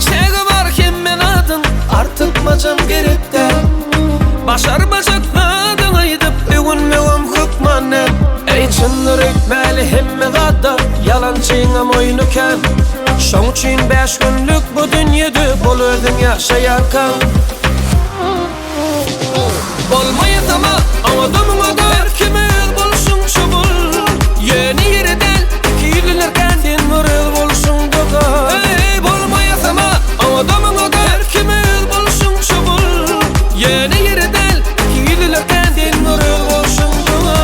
Çägi bar hemme zadyň, artykmajam gerek däl. Başarmajak zadyň aýdyp, öwünmegem hökman däl. Eý, çyndyr öýtmäli hemme zatda, ýalançyňam oýny kän. Şoň üçin bäş günlük bu dünýede bol özüň ýaşaýarkaň. Bolmaýasama, oňa-da muňa-da her kime öz bolşuňça bol. Ýöne ýere däl, ikiýüzlüler kän, sen bir öz bolşuňda gal. Eý, bolmaýasama, oňa-da muňa-da her kime öz bolşuňça bol. Ýöne ýere däl, ikiýüzlüler kän, sen bir öz bolşuňda gal.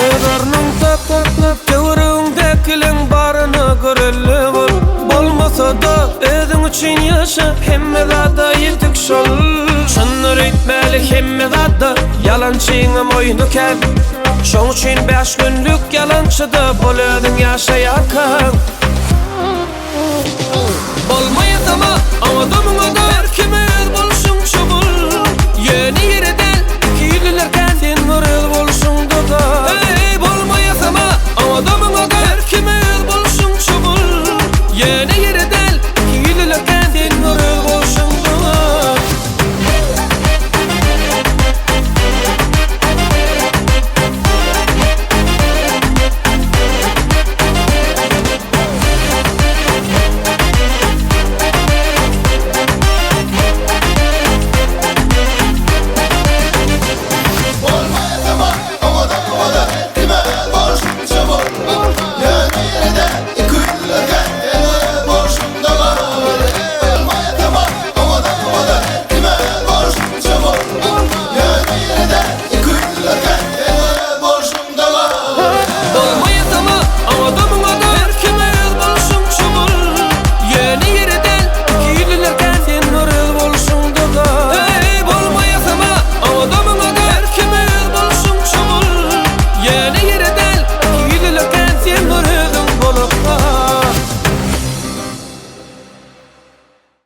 Öz ornuň tap, töweregiňdäkileň baryna görelde bol. Bolmasa-da, özüň üçin ýaşa, hemme zada ýetik şol. Çyndyr öýtmäli hemme zatda, ýalançyňam oýny kän. Şoň üçin bäş günlük ýalançyda bol özüň ýaşaýarkaň.